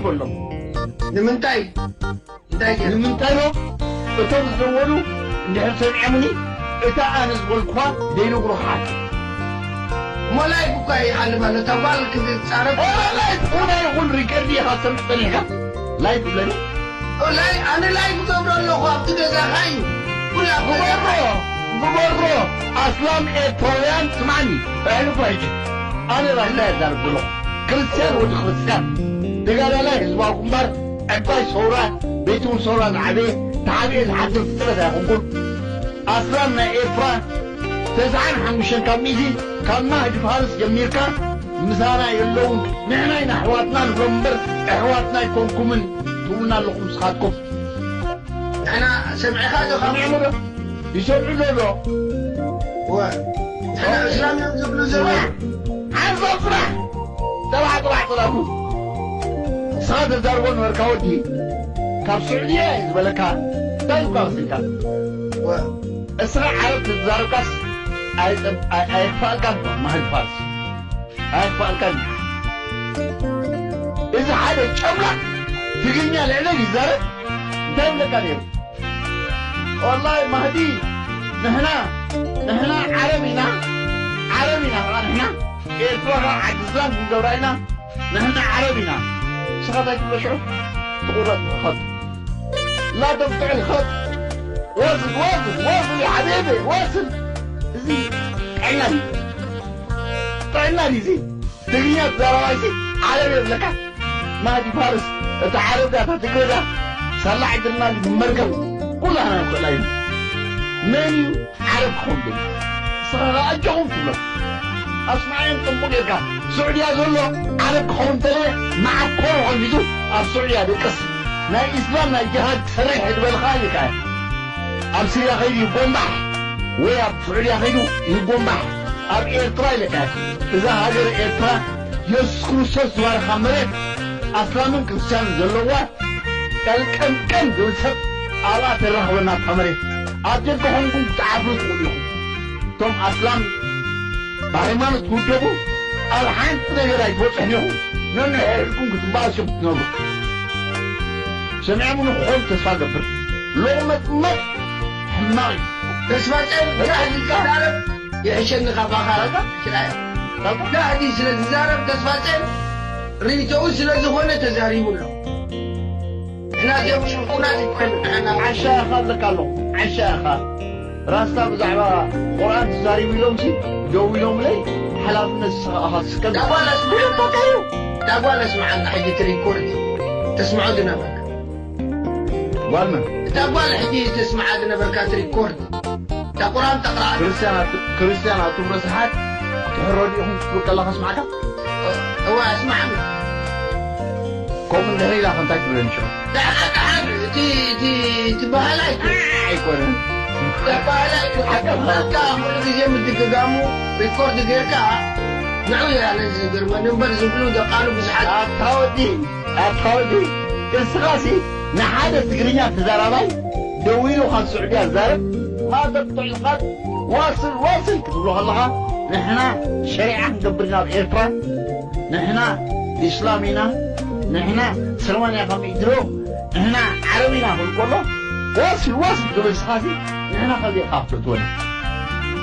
በሎም። ንምንታይ? እንታይ ገይሩ? ንምንታይ ዶ? እቶም ዝደወሉ እንድሕር ሰሚዖምኒ፣ እታ ኣነ ዝበልኩኻ ዘይነግሩኻ ሓቂ። እሞ ላይፍ እኳ ይሓልፍ ኣሎ፣ እታ ጓል ክትጻረፍ። ኦ፣ ላይፍ፣ ኦ፣ ላይፍ ይኹን ሪከርድ ኢኻ ትሰምዕ ጸኒሕካ? ላይፍ ብለኒ። ኦ፣ ላይፍ፣ ኣነ ላይፍ እገብሮ ኣለኹ፣ ኣብቲ ገዛኻ እዩ። ኩላ ኣብ ገዛኻ። ግበሮ፣ ግበሮ። ኣስላም ኤርትራውያን ስማዕኒ፣ ኣሕልፎ ሕጂ። ኣነ ራሻ እየ ዛረብኩ ኣለኹ። ክርስትያን ወዲ ክርስትያን፣ ተጋዳላይ ህዝባዊ ግንባር፣ ዕባይ ሰውራ፣ ቤት እውን ሰውራ ዝዓበየ፣ ተዓብየ ዝሓድር ፍጥረት ኣይኮንኩን። ኣስላም ናይ ኤርትራ ተስዓን ሓሙሽተን ካብ ሚእቲ ካብ ማህዲ ፋርስ ጀሚርካ ምሳና የለውን። ንሕና ኢና ኣሕዋትና ንብሎም እምበር ኣሕዋትና ኣይኮንኩምን ትብሉና ኣለኹም ንስኻትኩም። ንሕና ሰሚዕኻ ዶ ካብ ሰሚዕሞ ዶ? ይሰምዑ ዶ? እወ። ንሕና እስላም እዮም ዝብሉ ዘለዉ። ሓንሳብ ስራሕ። ጥራሕ፣ ጥራሕ፣ ጥራሕ። ንስኻ ተዛርቦ ነበርካ ወዲ። ካብ ስዑድያ እየ ዝበለካ። እንታይ ኢልካ መሲልካ? እወ። እስኻ ዓረብ ተዛረብካስ ኣይጠብ-፣ ኣይ-፣ ኣይኽፋልካን እኮ፣ ማህዲ ፋርስ። ኣይኽፋልካን። እዚ ሓደ ጨምላቕ ትግርኛ ልዕለይ ይዛረብ። እንታይ ይብለካ ነይሩ? ወላሂ ማህዲ፣ ንሕና፣ ንሕና ዓረብ ኢና፣ ዓረብ ኢና፣ ንሕና ኤርትራ ዓዲ እስላም ክንገብራ ኢና፣ ንሕና ዓረብ ኢና። ንስኻ እንታይ ትብሎ ሽዑ? ትቑረጽ ኸጥ። ላ ተፍትሕ ኸጥ። ወስን፣ ወስን፣ ወስን፣ ያ ሓቢቢ፣ ወስን። እዚ ጥዕና ድዩ? ጥዕና ድዩ እዚ? ትግርኛ ተዛራባይሲ ዓረብ የብለካ። ማዲ ፋርስ፣ እቲ ዓረብ ዳ፣ እታ ትግረ ዳ፣ ሳላ ዕድልና ድዩ መርገም፣ ኩላና ንኽእል ኣይኑ። መን እዩ ዓረብ ክኸውን ግን? ንስኻ ኸዓ ኣጆኹም ትብሎ። ኣስማዕዮም ጽቡቕ ጌርካ። ስዑድያ ዘሎ ዓረብ ክኸውን እንተለየ፣ መዓኮሩ ኸልቢቱ ኣብ ስዑድያ ድቅስ። ናይ ኢስላም ናይ ጅሃድ ክሰርሕ ዝበልኻ ኢልካ። ኣብ ሲርያ ኸይዱ ይጎንባሕ፣ ወይ ኣብ ስዑድያ ኸይዱ ይጎንባሕ። ኣብ ኤርትራ ኢልካ። እዛ ሃገር ኤርትራ የሱስ ክርስቶስ ዝባረኻ መሬት፣ ኣስላምን ክርስትያንን ዘለዋ፣ ቀልቀምቀም ዝብል ሰብ ኣብኣ ተራኽበና እታ መሬት። ኣብ ደገ ኾንኩም ክትዓፍሩ ትኽእሉ ኢኹም። እቶም ኣስላም ብሃይማኖት ትውደቡ፣ ኣብ ሓንቲ ነገር ኣይትበጽሑን ኢኹም። ነንሕድሕድኩም ክትበኣሱ ኢኹም ክትነብሩ። ሰሚዖም ንኽኾኑ ተስፋ ገብር። ሎቕመጥመጥ ሕማቕ እዩ። ተስፋ ጨር፣ ተስፋ ጨር። ይሕሸኒ ካባኻ። ዳዕዲ ስለ ዝዛረብ ተስፋ ጨር ርእይቶኡ ስለ ዝኾነ ተዛሪቡ ኣሎ። ንሕና እዚኦም ሽፉናት ይኮኑ። ንሕና ዓሻ ኢኻ ኣለካ ኣለኹ። ዓሻ ኢኻ። ራስታ ብዛዕባ ቁርኣን ተዛሪቡ ኢሎምሲ ደው ኢሎምለይ፣ ሓላፍነት ንስኻ ኢኻ ትስከም። ዳጓላ ስምዓና። ዳጓላ ስምዓና፣ ሕጂ እቲ ሪኮርድ ተስምዖ ዝነበርካ። ጓል መን? እታ ጓል ሕጂ ተስምዓ ዝነበርካ እቲ ሪኮርድ። እታ ቁርኣን ተቕርኣ። ክርስትያን ኣቱ-፣ ክርስትያን ኣቱም ረስሓት ክትሕረዱ ኢኹም ክትብል ከለኻ ስማዕካ? እዋ፣ ስማዕና። ከምኡ እንድሕር ኢላ ከ እንታይ ትብለኒ ሽዑ? ደሓን፣ ደሓን፣ እቲ፣ እቲ፣ እቲ በሃላይ እኮ። ኣይኮነን። እቲ በሃላይ እኮ። ሓቂ እኮ። በቃ፣ ኩሉ ግዜ ምድግጋሙ፣ ሪኮርድ ጌርካ፣ ንዑ እያ ነዚ ዝገርመኒ እምበር ዝብሉ ደቃሉ ብዙሓት። ኣታ ወዲ፣ ኣታ ወዲ፣ እስኻሲ ንሓደ ትግርኛ ተዛራባይ ደው ኢሉ ካብ ስዑድያ ዝዛረብ፣ ማተብ ትዕልኻት ዋስል ዋስል ክትብሎ ከለኻ፣ ንሕና ሸሪዓ ክንገብር ኢና ኣብ ኤርትራ፣ ንሕና ኢስላም ኢና፣ ንሕና ሰማንያ ካብ ሚእቲ ዶ፣ ንሕና ዓረብ ኢና ክብል ከሎ፣ ዋስል ዋስል ትብል እስኻሲ፣ ንሕና ከሊእኻ ክትእትወና።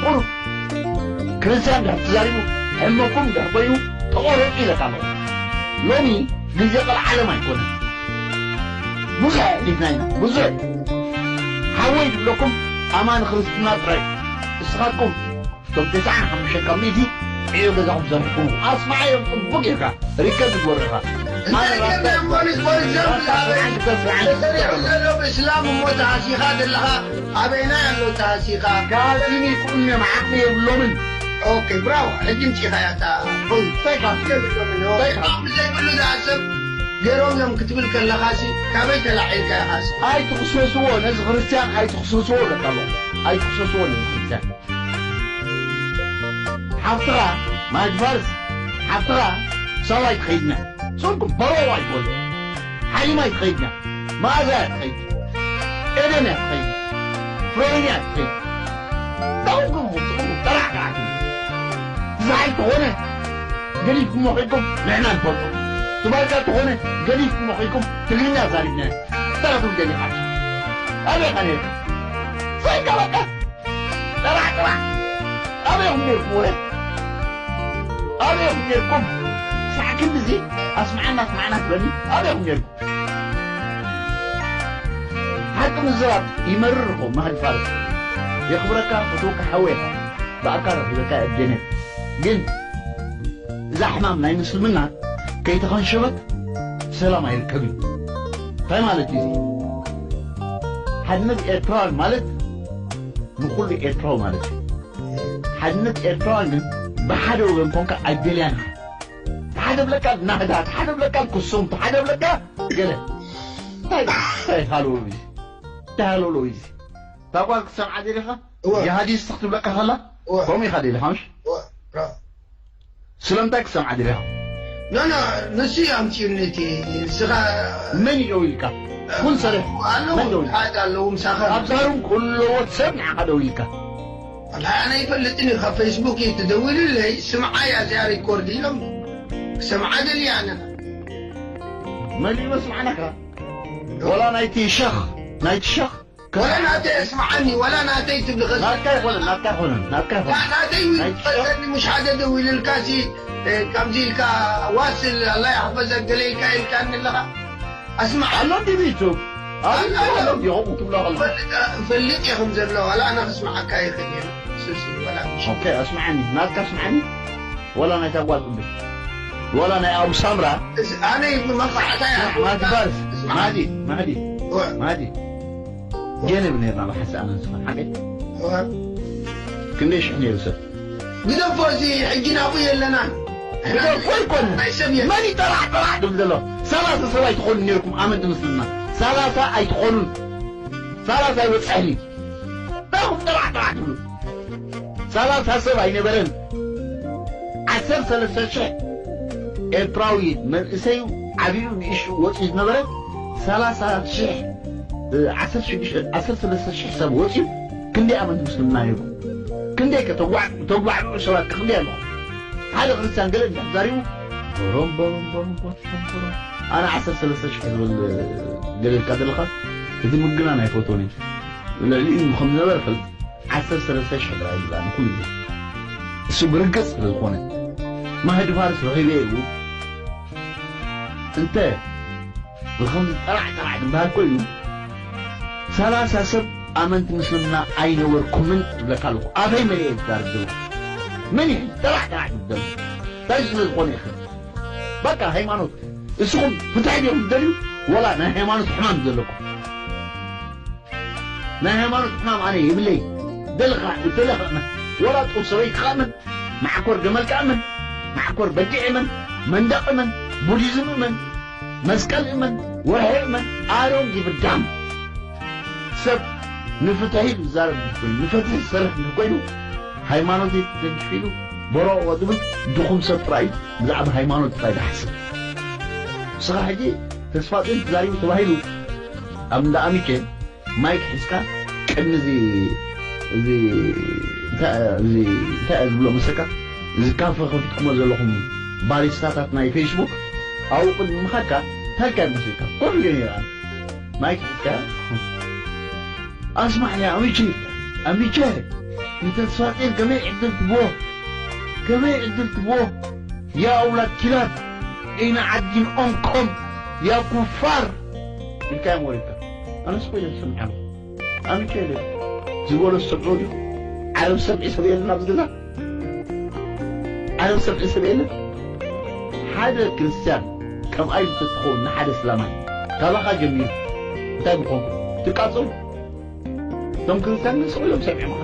ቁሩብ ክርስትያን ድሕር ተዛሪቡ፣ ሕመኩም ድሕር ኮይኑ፣ ተቆረጹ ኢለካ ኣለኹ። ሎሚ ግዜ ቀልዓ ዓለም ኣይኮነን። ብዙሕ ሒድና ኢና፣ ብዙሕ። ሓወይ ዝብለኩም ኣማኒ ክርስትና ጥራይ። ንስኻትኩም እቶም ተስዓን ሓሙሽተን ካብ ሚእቲ ዕዮ ገዛኹም ሰርሕኩም። ኣስማዓዮም ጽቡቕ ጌርካ፣ ሪከርድ ግበሮ ኢኻ። ኣነ እንታይ ራስታ ጌርና እሞ ንዝበሉ ዘንብል ራስታ ኣበይ? ተስዓን ክልተ ተሰሪሑ ዘሎ ብእስላም እሞ ተሃሲኻ ዘለኻ ኣበይና ኣሎ ተሃሲኻ? ካዚኒ ክእምዮም ዓቕሚ የብሎምን። ኦኬ፣ ብራቮ። ሕጂ ምጺኻ እያ እታ ፖይንት። እንታይ ኢኻ? የብሎምን። ኦኬ። እንታይ ኢኻ? ዓቕሚ ዘይብሉ ደኣ ሰብ ገይሮም እዮም ክትብል ከለኻሲ ካበይ ተላዒልካ ኢኻሲ? ኣይትኽሰስዎ፣ ነዚ ክርስትያን ኣይትኽሰስዎ እብለካ ኣለኹ። ኣይትኽሰስዎ ነዚ ክርስትያን። ሓፍትኻ ማጅ ፋርስ፣ ሓፍትኻ ሳዋ ኣይትኸይድና። ሶንኩም በሮዋ ኣይትኾኑ። ሓሊማ ኣይትኸይድና። መኣዛ እያ ትኸይድ። ኤደን እያ ትኸይድ። ፍሮይን እያ ትኸይድ። ዳውኩም ውፅኹም ጠራዕ ከዓት። ዝሓይ ተኾነ ገዲፍኩሞ ኸይድኩም ንሕና ንፈልጦ። ትማልካ እንተኾነ ገሊፍኩም መኺርኩም ትግርኛ ዛሪብና። ተረፉ ገሊኻ። ኣበይ ኢኻ ነይርካ? ሰይካ በቃ። ጥራሕ ጥራሕ። ኣበይ ኢኹም ነይርኩም ወረ? ኣበይ ኢኹም ነይርኩም? ክሳዕ ክንድዚ ኣስምዓና ኣስምዓና ትብለኒ። ኣበይ ኢኹም ነይርኩም? ሓቂ ምዝራብ ይመርር እኮ ማህዲ ፋርስ። የኽብረካ፣ ፈትወካ ሓወይ ኢኻ። ብኣካል ረኺበካ እየ ኣብ ጀኔቭ። ግን እዛ ሕማም ናይ ምስልምና ከይተኸንሸበት ሰላም ኣይርከብን። እንታይ ማለት እዩ እዚ? ሓድነት ኤርትራውያን ማለት ንኹሉ ኤርትራዊ ማለት እዩ። ሓድነት ኤርትራውያን ግን ብሓደ ወገን ኮንካ ኣይደልያን ኢኻ። ሓደ ብለካ ናህዳ፣ ሓደ ብለካ ክሱም፣ ሓደ ብለካ ገለ። እንታይ፣ እንታይ ሃለወሎ እዩ? እንታይ ሃለወሎ እዩ? እታ ጓል ክትሰምዓ ደሊኻ? እወ። ጂሃዲስት ክትብለካ ከላ? እወ። ከምኡ ኢኻ ደሊኻ፣ ምሽ? እወ። ራ-፣ ስለምንታይ ክትሰምዓ ደሊኻ? ኖ፣ ኖ፣ ንሱ እዩ ኣምጺኡኒ እቲ፣ ንስኻ መን እዩ ደው ኢልካ? ኩን ሰሪሕ። ኣለዉ፣ መን ደው ኢልካ? ሓደ ኣለዉ፣ ምሳኻ። ኣብዛ ሩም ክህሉ ኣለዎ፣ ሰብ ንዓኻ ደው ኢልካ። ኣነ ኣይፈልጥን እዩ፣ ካብ ፌስቡክ እዩ ተደዊሉለይ፣ ስምዓ እያ እዚኣ ሪኮርድ ኢሎም። ክሰምዓ ደልየ ኣነ። መሊኡ መስማዕናካ። ወላ ናይቲ ሸኽ፣ ናይቲ ሸኽ። ወላ ናተይ ኣስምዓኒ፣ ወላ ናተይ ትብሊ ኸዚ። ናትካ ኣይኮነን፣ ናትካ ኣይኮነን፣ ናትካ ኣይኮነን። ና-፣ ናተይ እዩ ናይቲ ሸኽ። ዝፈልጠኒ፣ ምሽ ሓደ ደዊሉልካ ሲ፣ እ፣ ከምዚ ኢልካ ዋስል፣ ኣላ ይሕፈዘ፣ ገለ ኢልካ ኢልካኒ ኣለኻ። ኣስምዓ። ኣሎ እንዲ ዩቱብ። ኣሎ፣ ኣሎ ኣሎ። እንዲ ከምኡ ትብሎ ከለኻ። ፈልጥ፣ ፈልጥ ኢኹም ዘሎ፣ ዋላ ኣነ ክስምዓካ ይኽእል እየ። ሱሲ፣ ዋላ ምሽ። ኦኬ፣ ኣስምዓኒ። ናትካ ኣስምዓኒ። ወላ ናይ ታጓል ቅዱስ። ወላ ናይ ኣቡ ሳምራ። እስ-፣ ኣነ ብመፋዕታ እያ። ስማዕ፣ ማዲ ባርስ። ስማዕ። ማዲ፣ ማዲ፣ ወ-፣ ማዲ። ገለ ብኔርና ብሓሳብ ኣነ ዝኸን ሓቂ። ወ-፣ ክንደይ ሽሕ ነይሩ ሰብ? ግደፎ፣ እዚ ሕጂ ናብኡ የለናን። ግደፎ ኣይኮነን። ናይ ሰብ የለን። መን እዩ ጠራሕ ጠራሕ ድብል ዘሎ? ሰላሳ ሰብ ኣይትኾኑን ነይርኩም ኣመንቲ ምስልምና። ሰላሳ ኣይትኾኑን። ሰላሳ ኣይበጽሕን እዩ። እንታይ ኢኹም ጠራሕ ጠራሕ ትብሉ? ሰላሳ ሰብ ኣይነበረን። ዓሰርተ ሰለስተ ሽሕ ኤርትራዊ መንእሰዩ ዓብዩ ንእሽቱ ወፂኡ ዝነበረ ሰላሳ ሽሕ፣ እ፣ ዓሰርተ ሽዱሽተ፣ ዓሰርተ ሰለስተ ሽሕ ሰብ ወፂኡ ክንደይ ኣመንቲ ምስልምና ነይሩ? ክንደይ ከ ተጓዕ-፣ ተጓዕብዑ ሰባት ከ ክንደይ ኣለኹ? ሓደ ክርስቲያን ገለ እንድሕር ዛሪቡ፣ ቦሮም፣ ቦሮም፣ ቦሮም፣ ቦሮም፣ ቦሮም። ኣነ ዓሰርተ ሰለስተ ሽሕ ዝብል ገለ ኢልካ ዘለኻ፣ እቲ ምግናን ኣይፈትዎን እየ። ልዕሊኡ ከም ዝነበረ ፈልጥ፣ ዓሰርተ ሰለስተ ሽሕ ጥራይ ይብላ ንኹሉ ግዜ። እሱ ብርግጽ ስለ ዝኾነ፣ ማህዲ ፋርስ ረኺበ ኢሉ እንተ ብኸምዚ ጠራዕ ጠራዕ ዝበሃል ኮይኑ፣ ሰላሳ ሰብ ኣመንቲ ምስልምና ኣይነበርኩምን እብለካ ኣለኹ። ኣፈይ መሊአ እየ ዝዛረብ ዘለኹ። መን እዩ ጠራዕ ጠራዕ ዝብል ዘሎ? እንታይ ስለ ዝኾነ ኢኺ? በቃ ሃይማኖት። እስኹም ፍትሒ ዲኹም ትደልዩ? ወላ ናይ ሃይማኖት ሕማም ዘለኩም? ናይ ሃይማኖት ሕማም ኣነ የብለይ። ደልኻ፣ ደለኻ እመን። ወላ ጡብ ሰበይትኻ እመን። መዓኮር ገመልካ እመን። መዓኮር በጊዕ እመን። መንደቕ እመን። ቡዲዝም እመን። መስቀል እመን። ወርሒ እመን። I don't give a damn። ሰብ ንፍትሒ ዝዛረብ እንተኾይኑ፣ ንፍትሒ ዝሰርሕ እንተኾይኑ፣ ሃይማኖተይ ተደጊፈ ኢሉ በረኦ ዝብል ድኹም ሰብ ጥራይ እዩ ብዛዕባ ሃይማኖት ጥራይ ዝሓስብ። ንስኻ ሕጂ ተስፋጽዮን ተዛሪቡ ተባሂሉ ኣብ እንዳ ኣሚቼ ማይክ ሒዝካ ቅድሚ እዚ፣ እዚ፣ እንታይ፣ እዚ፣ እንታይ እየ ዝብሎ መሰልካ? እዚ ካፈ ከፊትኩሞ ዘለኹም ባሪስታታት ናይ ፌስቡክ ኣብኡ ቅድሚ ምኻድካ እንታይ ኢልካ መሲልካ? ኮፍ ኢለ ነይረ ኣነ። ማይክ ሒዝካ፣ ኣስማዕ ያ ኣሚቼ፣ ኣሚቼ፣ ንተስፋጼን ከመይ ዕድል ትቦ? ከመይ ዕድል ትቦ? ያ ኣውላድ ኪላብ፣ እይና ዓዲን ኦምኮም፣ ያ ኩፋር ኢልካ እዮም ወሪድካ። ኣነስ ኮይነ ዝሰምዓሉ። ኣምቼ ኢለ ዝበሎ ዝሰምዖ ድዩ? ዓረብ ሰብዒ ሰብ የለን ኣብዚ ገዛ? ዓረብ ሰብዒ ሰብ የለን? ሓደ ክርስትያን ከምኣ ኢሉ ተትኸውን ንሓደ እስላማይ ካባኻ ጀሚሩ እንታይ ምኾንኩም? ትቃጸሉ? እቶም ክርስትያን ግን ስቕ ኢሎም ሰሚዖምኻ።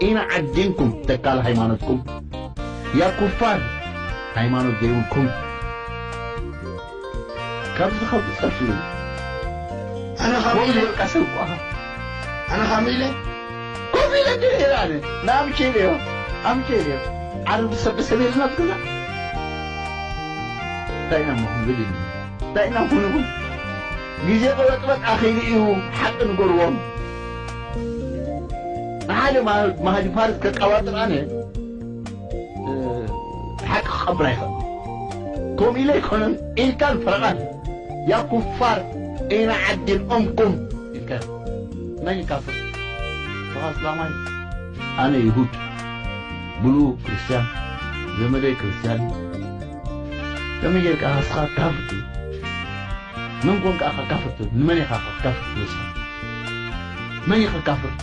ኢና ዓዲንኩም ተካል ሃይማኖትኩም። ያ ኩፋር ሃይማኖት ዘይብልኩም። ካብዚ ካብ ዝጸፍሉ ኣነ ካብ ኮፍ ኢለ ዝበልካ ሰብ እኮ ኣኻ። ኣነ ካብ ኢለ ኮፍ ኢለ እንደ ኢለ ኣነ ንኣምቼ ኢለዮ። ኣምቼ ኢለዮ። ዓርቢ ሰብ ሰብ የለን ኣብ ገዛ። እንታይ ኢና እሞ ክንብል ኢሉ? እንታይ ኢና ክንብል? ግዜ ቅበጥበጥ ኣኺሉ እዩ፣ ሓቂ ንገርዎም። ንሓደ ማ-፣ ማህዲ ፋርስ ከቀባጥር ኣነ፣ እ፣ ሓቂ ክቐብር ኣይኽእልን። ከምኡ ኢለ ኣይኮነን ኢልካን ፈረቓን። ያ ኩፋር፣ እይና ዓዲን ኦምኩም ኢልካን። መን እዩ ካፍር? ንስኻ እስላማይ፣ ኣነ ይሁድ፣ ብሉ ክርስትያን፣ ዘመደይ ክርስትያን እዩ። ከመይ ጌርካ ንስኻ ካፍር ትብል? መን ኮንካ ኢኻ ካፍር ትብል? ንመን ኢኻ ካፍር ትብል ንስኻ? መን ኢኻ ካፍር?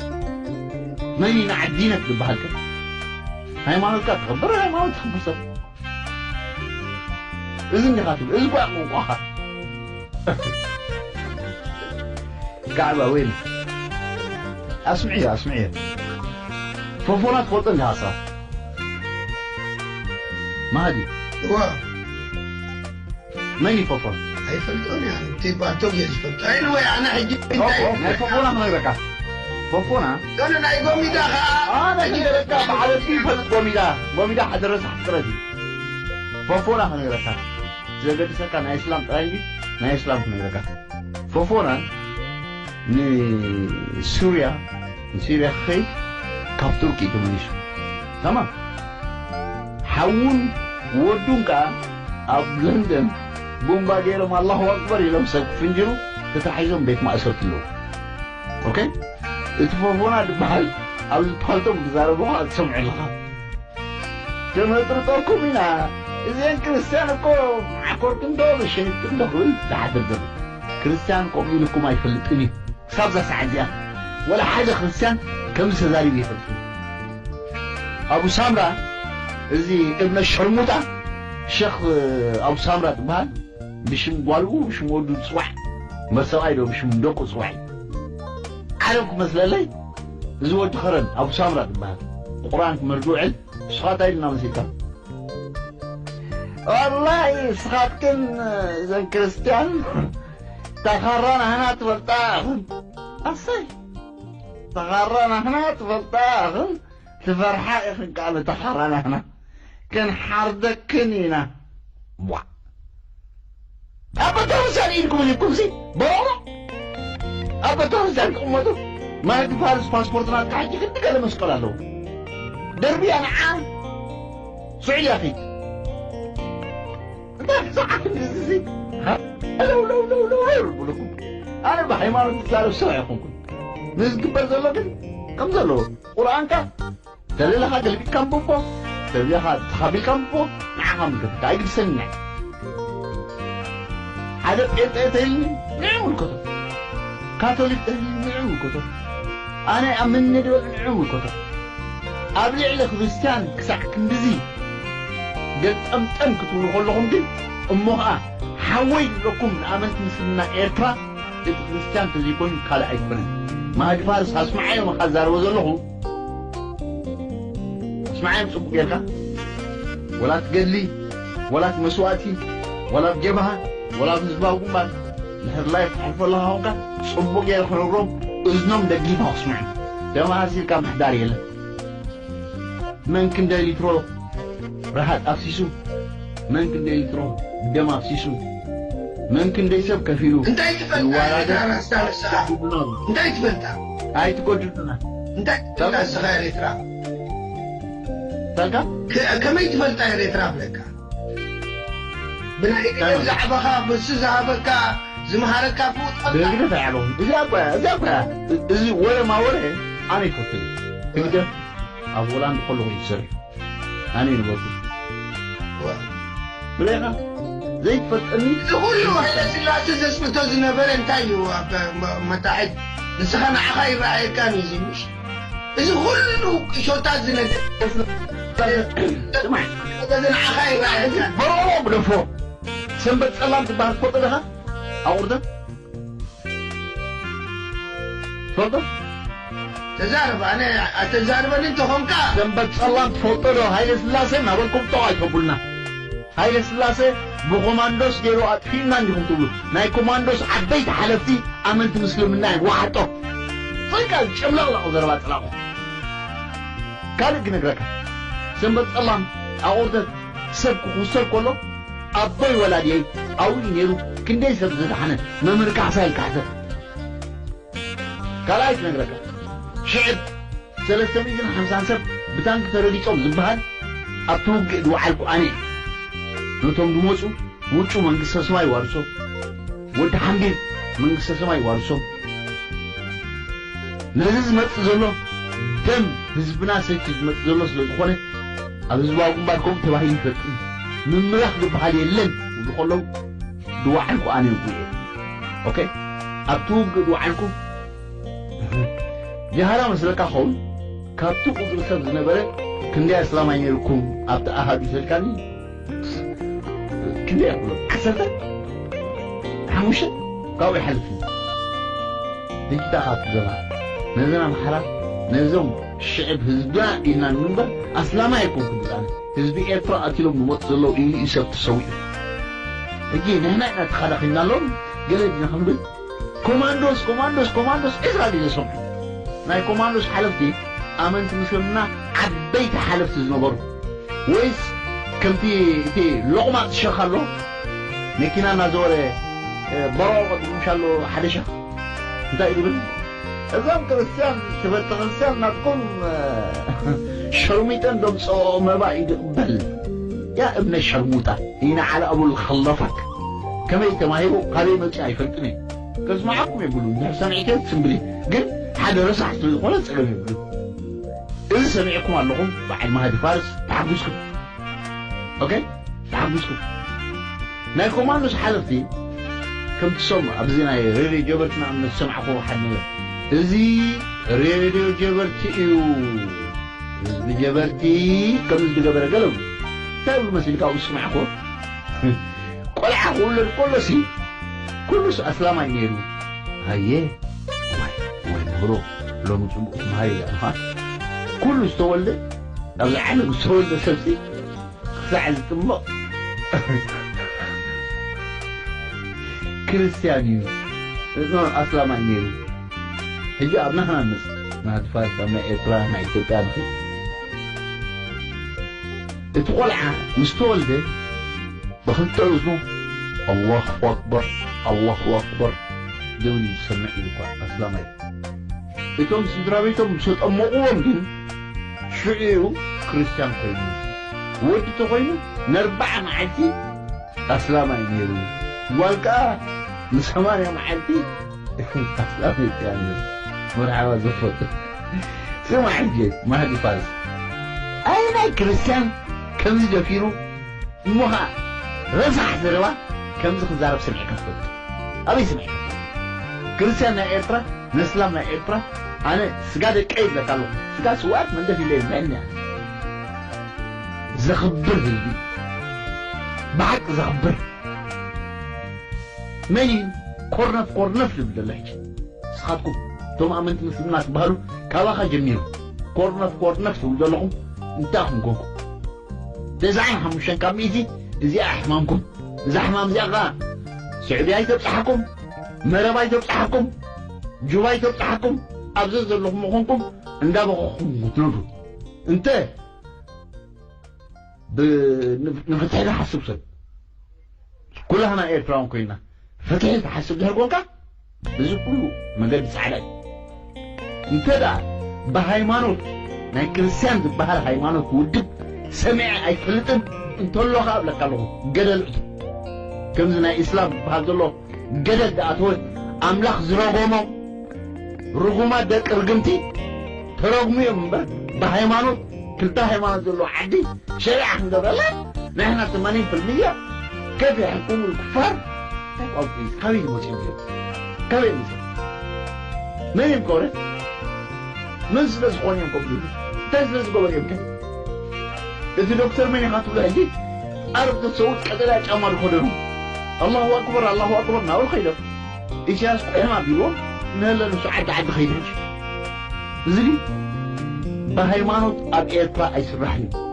መን እዩ ንዓዲነት ዝበሃል ከ? ሃይማኖትካ ተኸብር፣ ሃይማኖት ተኸብር ሰብ። እዚ እንዲኻ ትብል፣ እዚ ጓዕ ቋንቋኻ። ካዕባ ወይኒ። ኣስምዕዮ፣ ኣስምዕዮ። ፎፎና ትፈልጦ እንዲኻ ንስኻ? ማሃዲ። እዋ። መን እዩ ፎፎና? ኣይፈልጦን እየ። እቲ ባልቶ ገይሩ ዝፈልጦ። ኣይ፣ ንወይ፣ ኣነ ሕጂ ኦኬ፣ እንታይ ናይ ፎፎና ክነግረካ። ፎፎና? ኖ፣ ኖ፣ ናይ ጎሚዳ ኸዓ። ኣ፣ ናይ ጎሚዳ በዓል እቲ ይፈልጥ ጎሚዳ። ጎሚዳ ሓደ ረሳሕ ፍጥረት እዩ። ፎፎና ክነግረካ። ዘገድሰካ ናይ እስላም ጥራይ እንጂ ናይ እስላም ክነግረካ። ፎፎና ንሱርያ፣ ንሲርያ ክኸይድ ካብ ቱርኪ ተመሊሱ። ተማም። ሓውን ወዱን ከኣ ኣብ ለንደን ቡምባ ገይሮም ኣላሁ ኣክበር ኢሎም ሰብ ክፍንጅሩ ተታሒዞም ቤት ማእሰርቲ ኣለዉ። ኦኬ? እቲ ፎፎና ዝበሃል ኣብዚ ፓልቶም ዝዛረቡ ኸኣ ትሰምዑ ኣለኻ። ከነጥርጠርኩም ኢና። እዘን ክርስትያን እኮ ዓኮርክን ዶ መሸኒትክን ዶ ክብል ዝሓድር ዘሎ። ክርስትያን ከምኡ ኢልኩም ኣይፈልጥን እዩ። ክሳብ እዛ ሰዓት እዚኣ ወላ ሓደ ክርስትያን ከምዚ ተዛሪቡ ኣይፈልጥን። ኣቡ ሳምራ፣ እዚ እብነ ሸርሙጣ፣ ሸኽ ኣቡ ሳምራ ትበሃል፣ ብሽም ጓሉ፣ ብሽም ወዱ ዝጽዋዕ፣ እምበር ሰብኣይ ዶ ብሽም ደቁ ዝጽዋዕ እዩ። ዓረብ ክመስለለይ፣ እዚ ወዲ ኸረን፣ ኣቡ ሳምራ ትበሃል። ቁርኣን ክመርድ ውዕል፣ ንስኻ እንታይ ኢልና መሲልካ? ወላሂ፣ ንስኻትክን እዘን ክርስትያን፣ ተኻራ ናህና ትፈልጣ ኢኽን። ኣሰይ፣ ተኻራ ናህና ትፈልጣ ኢኽን። ትፈርሓ ኢኽን ከኣ ንተኻራ ናህና። ክንሓርደክን ኢና። ቧ። ኣብ ቤተክርስትያን ኢድኩም ሂብኩምሲ፣ በሮሮ። ኣብ ቤተክርስትያን ትቕመጡ። ማህዲ ፋርስ ፓስፖርት ናትካ ሕጂ ክንዲ ገለ መስቀል ኣለዎ። ደርብያ ንዓ ስዑድያ ኺድ። እንታይ ክሰዓት እንደዚ? ሃ? ለው፣ ለው፣ ለው፣ ለው፣ ለው ይብለኩም። ኣነ ብሃይማኖት ዝዛረብ ሰብ ኣይኮንኩን። ንዝግበር ዘሎ ግን ከም ዘለዎ። ቁርኣንካ ተደለኻ ገልቢጥካ ኣንብቦ፣ ተደለኻ ተኻቢልካ ኣንብቦ፣ ንዓኻ ምልከተካ፣ ኣይግድሰኒ። ሓደ ጴንጤ ተይልኒ፣ ንዑ ምልከቶ። ካቶሊክ ተይልኒ፣ ንዑ ምልከቶ። ኣነ ኣብ መንነ ድበል ንዑ ምልከቶ። ኣብ ልዕሊ ክርስትያን ክሳዕ ክንድዚ ገልጠምጠም ክትብሉ ከለኹም ግን፣ እሞ ኸኣ ሓወይ ዝብለኩም ንኣመንቲ ምስልምና ኤርትራ፣ እቲ ክርስትያን ተዘይኮይኑ ካልእ ኣይኮነን። ማህዲ ፋርስ ኣስምዓዮም፣ ኣኻ ዝዛረቦ ዘለኹ። ኣስምዓዮም ጽቡቕ ጌርካ። ወላ እቲ ገድሊ፣ ወላ እቲ መስዋእቲ፣ ወላ ኣብ ጀብሃ፣ ወላ ኣብ ህዝባዊ ግንባር፣ ድሕር ላይፍ ትሓልፎ ኣለኻ ኾንካ፣ ጽቡቕ ጌረ ክነግሮም፣ እዝኖም ደጊፋ ክስምዑ። ደም ሃሲልካ ምሕዳር የለን። መን ክንደይ ሊትሮ ረሃጽ ኣፍሲሱ? መን ክንደይ ሊትሮ ደም ኣፍሲሱ? መን ክንደይ ሰብ ከፊሉ? እንታይ ትፈልጣ ይዋራደ? ኤርትራ ራስታ ንስኻ? እንታይ ትፈልጣ? ኣይትጎድሉና። እንታይ ትፈልጣ ንስኻ ኤርትራ? ታልካ? ከ-፣ ከመይ ትፈልጣ ኤርትራ ብለካ? ብናይ ገለ ተመልከት። ዛዕባኻ፣ ብሱ ዝሃበካ፣ ዝመሃረካ ፍውጥ ፈልጣ? ብህግደፍ ኣይዓለኹን። እዚኣ እኮ እያ፣ እዚኣ እኮ እያ። እዚ ወረ ማወረ ኣነ ይፈትን። ህግደፍ ኣብ ሆላንድ ከለኹ እዩ ዝሰርሕ። ኣነ ይነበርኩ። ዋ። ብለኻ ዘይትፈልጠኒ? እዚ ኩሉ ሃይለ ስላሴ ዘስምቶ ዝነበረ እንታይ እዩ? ኣብ መ-፣ መታሕት ንስኻ ንዓኻ ይረኣየካ እዩ እዚ ምሽ? እዚ ኩሉ ቁሾታት ዝነገር ስማዕ፣ እዚ ንዓኻ ይረኣየካ። በሮ ግደፎ። ሰንበት ጸላም ትበሃል ትፈልጦ ዲኻ? ኣቑርደት? ትፈልጦ? ተዛረብ፣ ኣነ ኣተዛርበኒ እንተኾንካ። ሰንበት ጸላም ትፈልጦ ዶ? ሃይለ ስላሴ እናበልኩም ጦቕ ኣይተቡልና። ሃይለ ስላሴ ብኮማንዶስ ገይሩ ኣጥፊእና እንዲኹም ትብሉ። ናይ ኮማንዶስ ዓበይቲ ሓለፍቲ ኣመንቲ ምስልምና እዮም። ወሓጦ። ጽንቃ ጨምለቕለቕ ዘረባ ጽላቑ። ካልእ ክነግረካ። ሰንበት ጸላም ኣቑርደት ሰብ ክኹሰር ከሎ ኣቦይ ወላዲየይ ኣብኡ እዩ ነይሩ። ክንደይ ሰብ ዝደሓነ መምህር ካሕሳ ኢልካ ሕሰብ። ካልኣይ ክነግረካ። ሽዕብ ሰለስተ ሚእትን ሓምሳን ሰብ ብታንኪ ተረጊጾም ዝበሃል ኣብቲ ውግእ ዝወዓልኩ ኣነ እየ። ነቶም ዝመጹ ውጩ መንግስተ ሰማይ ይዋርሶ። ወዲ ሓምቢብ መንግስተ ሰማይ ይዋርሶ። ነዚ ዝመጽእ ዘሎ ደም ህዝብና ሰቲ ዝመጽእ ዘሎ ስለ ዝኾነ፣ ኣብ ህዝባዊ ግንባር ከምኡ ተባሂሉ ይፈጽም። ምምራኽ ዝበሃል የለን ዝብሉ ከለዉ፣ ዝወዓልኩ ኣነ እውን እየ። ኦኬ? ኣብቲ ውግእ ዝወዓልኩ፣ ጃህራ መስለካ ኸውን፣ ካብቲ ቁጽሪ ሰብ ዝነበረ ክንደይ ኣስላማይ ነይርኩም ኣብቲ ኣሃዱ ሰልካኒ? ክንደይ ይኽብሎ? ዓሰርተ ሓሙሽተ ካብኡ ይሓልፍ እዩ። ሕጂ ደኣ ካብቲ ዘባ ነዘን ኣምሓራ፣ ነዞም ሽዕብ ህዝብና ኢልና ንምበር ኣስላማይ ኣይኮንኩን። ብጣዕሚ ህዝቢ ኤርትራ ቀቲሎም ዝመጡ ዘለዉ ኢሉ እዩ ሰብ ተሰዊኡ። ሕጂ ንሕና ኢና ተኸላኺልናሎም ገለ ዲና ክንብል? ኮማንዶስ፣ ኮማንዶስ፣ ኮማንዶስ ዒስራ ድዩ ዘሰምዑ? ናይ ኮማንዶስ ሓለፍቲ ኣመንቲ ምስልምና ዓበይቲ ሓለፍቲ ዝነበሩ፣ ወይስ ከምቲ እቲ ሎቕማጽ ሸኽ ኣሎ፣ መኪና እናዘወረ፣ እ፣ በረቑ ቀጥምሻሎ ሓደ ሸኽ እንታይ እዩ ዝብል? እዞም ክርስትያን፣ ቤተ ክርስትያን ናትኩም፣ እ፣ ሸርሚጠን ደምፅኦ መባ እዩ ዝቕበል። ያ እብነ ሸርሙጣ፣ ይነዓል ኣቡ ልኸለፈክ። ከመይ ተማሂሩ፣ ካበይ መፂኡ ኣይፈልጥን እዩ። ከስምዓኩም የብሉን። እንድሕር ሰሚዕከ ትስምብሊ። ግን ሓደ ረሳሕ ስለ ዝኾነ ጸገም የብሉን። እዚ ሰሚዕኩም ኣለኹም፣ በዓል ማህዲ ፋርስ፣ ተሓጒስኩም። ኦኬ? ተሓጒስኩም። ናይ ኮማንዶስ ሓለፍቲ፣ ከምቲ ሶም ኣብዚ ናይ ሬድዮ ጀበርቲ ንኣብነት ዝሰማዕኩዎ ሓደ ነገር፣ እዚ ሬድዮ ጀበርቲ እዩ። ህዝቢ ጀበርቲ ከምዚ ዝገበረ ገለ እንታይ ይብሉ መሲልካ ኣብኡ ዝሰማዕኩዎ? ቆልዓ ክውለድ ከሎሲ ኩሉስ ኣስላማይ ነይሩ። ኣየ፣ ዋይ፣ ዋይ፣ ምህሮ፣ ሎሚ ጽቡቕ ትምሃር ኢኻ። ኩሉ ዝተወልደ፣ ኣብዚ ዓለም ዝተወልደ ሰብሲ ክሳዕ ዝጥመቕ ክርስትያን እዩ። እዝኖ ኣስላማይ ነይሩ። ሕጂ ኣብ ናህና ንመጽእ። ናህቲ ፋርስ ኣብ ናይ ኤርትራ፣ ናይ ኢትዮጵያ ንኺድ። እቲ ቆልዓ ምስ ተወልደ፣ ብኽልተ እዝኑ ኣላሁ ኣክበር፣ ኣላሁ ኣክበር ደብል እዩ ዝሰምዕ ኢሉ እኳ ኣስላማይ። እቶም ስድራ ቤቶም ምስ ኣጠመቕዎም ግን ሽዑ እዩ ክርስትያን ኮይኑ። ወዲ ተኾይኑ ንኣርባዓ መዓልቲ ኣስላማይ ነይሩ። ጓል ከኣ ንሰማንያ መዓልቲ ኣስላመይቲ እያ ነይሩ። መርሓባ ዘፈጡ። ስማዕ ሕጂ ማህዲ ፋርስ። ኣየናይ ክርስትያን ከምዚ ደፊሩ እሞ ኸኣ ረሳሕ ዘረባ ከምዚ ክዛረብ ሰሚዕካ ትፈልጥ? ኣበይ ሰሚዕካ ትፈልጥ? ክርስትያን ናይ ኤርትራ፣ ነስላም ናይ ኤርትራ፣ ኣነ ስጋ ደቀይ ይብለካ ኣለኹ። ስጋ ስውኣት መንደፍ ኢለ የብልዕን እያ። ዘኽብር ህዝቢ፣ ብሓቂ ዘኽብር። መን እዩ ኮርነፍ ኮርነፍ ዝብል ዘሎ ሕጂ? ንስኻትኩም እቶም ኣመንቲ ምስልምና ትበሃሉ ካባኻ ጀሚሩ ኮርነፍ ኮርነፍ ትብሉ ዘለኹም እንታይ ኢኹም ኮንኩም? ተስዓን ሓሙሽተን ካብ ሚእቲ እዚኣ ሕማምኩም። እዛ ሕማም እዚኣ ኸዓ ስዑዲ ኣይተብጽሓኩም፣ መረብ ኣይተብጽሓኩም፣ ጁባ ኣይተብጽሓኩም። ኣብዚ ዘለኹም ምዃንኩም እንዳበኸኹም ክትነብሩ። እንተ ብ-፣ ን-፣ ንፍትሒ ዝሓስብ ሰብ፣ ኩላህና ኤርትራውን ኮይና ፍትሒ ትሓስብ ድሕር ኮንካ፣ እዚ ኩሉ መገዲ ጻዕዳ እዩ። እንተ ደኣ ብሃይማኖት፣ ናይ ክርስትያን ዝበሃል ሃይማኖት ውድብ ሰሚዐ ኣይፈልጥን፣ እንተሎ ኸኣ እብለካ ኣለኹ፣ ገደል እቶ። ከምዚ ናይ እስላም ዝበሃል ዘሎ ገደል ዝኣተወ፣ ኣምላኽ ዝረጎሞ ርጉማት ደቂ ርግምቲ ተረጉሙ እዮም እምበር፣ ብሃይማኖት፣ ክልተ ሃይማኖት ዘለዎ ዓዲ ሸሪዓ ክንገብረላ፣ ንሕና ትማኒ ፊልም እያ፣ كيف يحكم الكفار؟ እንታይ ቋንቋ እዩ? ካበይ ዝመፅኡ እዮም? ካበይ መፅኡ? መን እዮም ከ? መን ስለ ዝኾኑ እዮም ከምኡ ዝብሉ? እንታይ ስለ ዝገበሩ እዮም ከ? እቲ ዶክተር መን ኢኻ ትብሎ ሕጂ? ዓረብ ተሰውት ቀጠልያ ጫማ ዝኸደኑ። ኣላሁ ኣክበር፣ ኣላሁ ኣክበር እናበሉ ከይዶም። ኢሳያስ ቁሕም ኣቢልዎም ንህለ ንሱ ዓዲ ዓዲ ከይዱ ሕጂ። እዚ ግን ብሃይማኖት ኣብ ኤርትራ ኣይስራሕን እዩ።